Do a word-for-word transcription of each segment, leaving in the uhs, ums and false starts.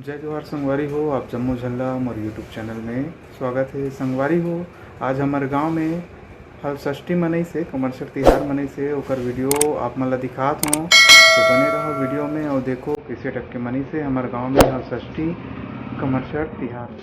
जय जोहार संगवारी हो, आप जम्मो झन ला मोर YouTube चैनल में स्वागत हे। संगवारी हो, आज हमर गांव में हलषष्ठी मनई से, कमरछठ तिहार मनई से, ओकर वीडियो आप मन ला दिखात हों। तो बने रहो वीडियो में और देखो कैसे टक्के मनई से हमर गांव में हलषष्ठी कमरछठ तिहार।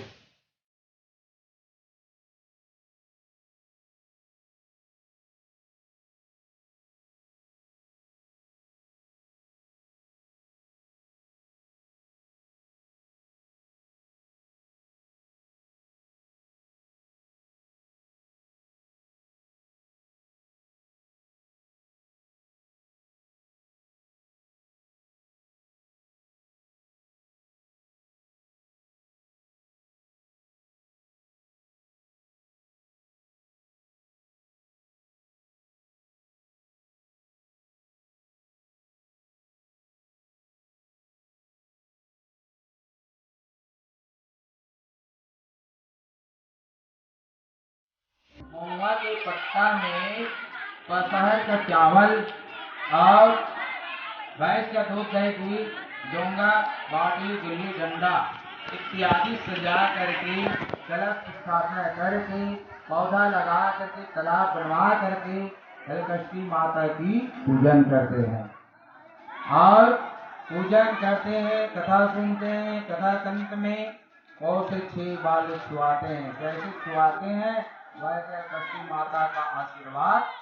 महुआ के पत्ता में पसहर का चावल और भैंस का दूध, दही, घी, डोंगा, बाटी, गुल्ली, डंडा इत्यादि सजा करके कलश स्थापना करके पौधा लगा करके तालाब बनवा करके हलषष्ठी माता की पूजन करते हैं। और पूजन करते हैं, कथा सुनते हैं। कथा के अंत में कौन से छह बाल छुआते हैं, कैसे छुआते हैं, वैसे हलषष्ठी माता का आशीर्वाद।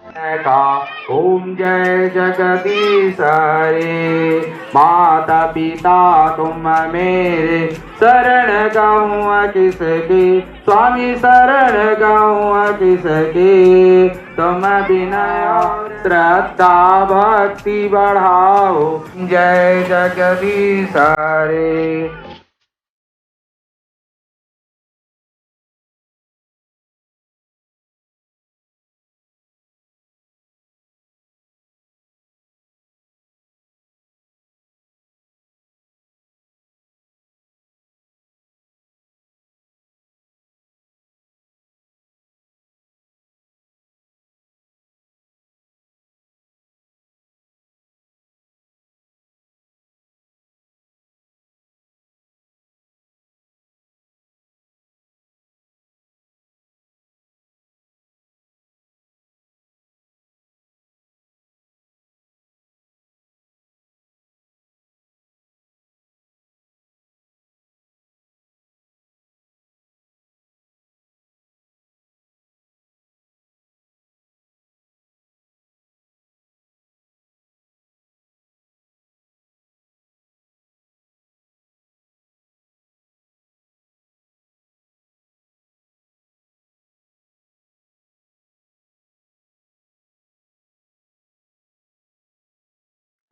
का। ओम जय जगदीश हरे। माता पिता तुम मेरे, शरण गहूँ किसके, स्वामी शरण गहूँ किसके। तुम बिनय और श्रद्धा भक्ति बढ़ाओ। जय जगदीश हरे।